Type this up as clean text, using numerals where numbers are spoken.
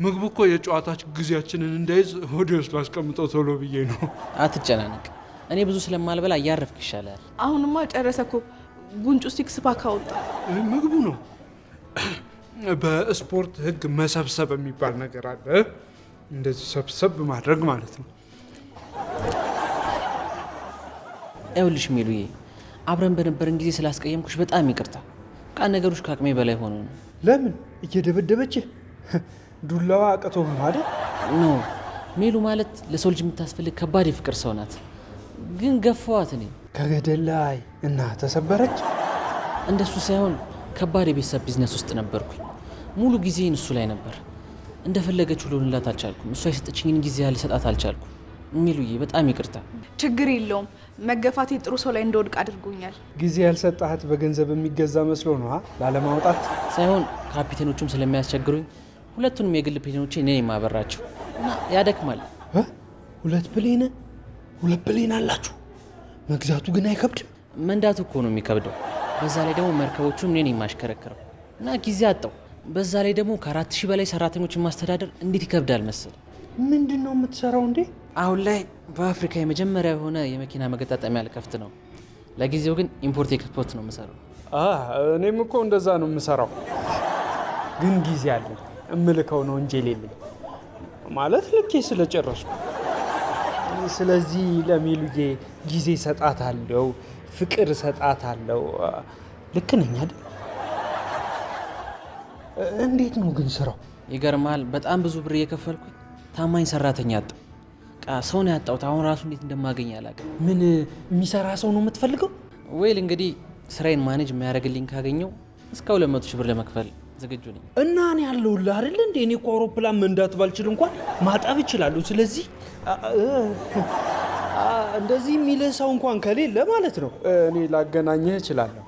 ምግቡ እኮ የጨዋታች ጊዜያችንን እንዳይዝ ሆዴ ውስጥ ላስቀምጠው ቶሎ ብዬ ነው። አትጨናነቅ። እኔ ብዙ ስለማልበላ እያረፍክ ይሻላል። አሁንማ ጨረሰ እኮ፣ ጉንጩ six pack አወጣ። ምግቡ ነው። በስፖርት ህግ መሰብሰብ የሚባል ነገር አለ። እንደዚህ ሰብሰብ ማድረግ ማለት ነው። ይኸውልሽ ሜሉዬ፣ አብረን በነበረን ጊዜ ስላስቀየምኩሽ በጣም ይቅርታ። በቃ ነገሮች ከአቅሜ በላይ ሆኖ ነው። ለምን እየደበደበችህ? ዱላዋ አቅቶ ነው አይደል? No፣ ሜሉ ማለት ለሰው ልጅ የምታስፈልግ ከባድ የፍቅር ሰው ናት። ግን ገፋዋት። እኔ ከገደል ላይ እና ተሰበረች። እንደሱ ሳይሆን ከባድ የቤተሰብ ቢዝነስ ውስጥ ነበርኩኝ። ሙሉ ጊዜን እሱ ላይ ነበር። እንደፈለገችው ልሆንላት አልቻልኩም። እሷ የሰጠችኝን ጊዜ ያህል ልሰጣት አልቻልኩም። ሜሉዬ፣ በጣም ይቅርታ። ችግር የለውም። መገፋቴ ጥሩ ሰው ላይ እንደወድቅ አድርጎኛል። ጊዜ ያልሰጣሃት በገንዘብ የሚገዛ መስሎ ነው ላለማውጣት ሳይሆን ካፒቴኖቹም ስለሚያስቸግሩኝ ሁለቱንም የግል plane ኦቼ እኔ የማበራቸው እና ያደክማል። ሁለት plane? ሁለት plane አላችሁ? መግዛቱ ግን አይከብድም? መንዳቱ እኮ ነው የሚከብደው። በዛ ላይ ደግሞ መርከቦቹም እኔ ነኝ የማሽከረክረው እና ጊዜ አጣው። በዛ ላይ ደግሞ ከ4,000 በላይ ሰራተኞችን ማስተዳደር እንዴት ይከብዳል መሰል። ምንድን ነው የምትሰራው እንዴ? አሁን ላይ በአፍሪካ የመጀመሪያ የሆነ የመኪና መገጣጠሚያ ልከፍት ነው። ለጊዜው ግን import export ነው የምሰራው። እኔም እኮ እንደዛ ነው የምሰራው፣ ግን ጊዜ አለኝ። እምልከው ነው እንጂ የሌለኝ ማለት ልኬ ስለጨረስኩ። ስለዚህ ለሜሉዬ ጊዜ እሰጣታለሁ፣ ፍቅር እሰጣታለሁ። ልክ ነኝ አይደል? እንዴት ነው ግን ስራው? ይገርማል። በጣም ብዙ ብር እየከፈልኩኝ ታማኝ ሰራተኛ አጣሁ። በቃ ሰው ነው ያጣሁት። አሁን ራሱ እንዴት እንደማገኝ አላውቅም። ምን የሚሰራ ሰው ነው የምትፈልገው? Well፣ እንግዲህ ስራዬን manage የሚያደርግልኝ ካገኘው እስከ 200,000 ብር ለመክፈል ዝግጁ ነኝ። እና እኔ ያለሁልህ አይደል እንዴ? እኔ እኮ አውሮፕላን መንዳት ባልችል እንኳን ማጠብ እችላለሁ። ስለዚህ እንደዚህ የሚልህ ሰው እንኳን ከሌለ ማለት ነው እኔ ላገናኝህ እችላለሁ።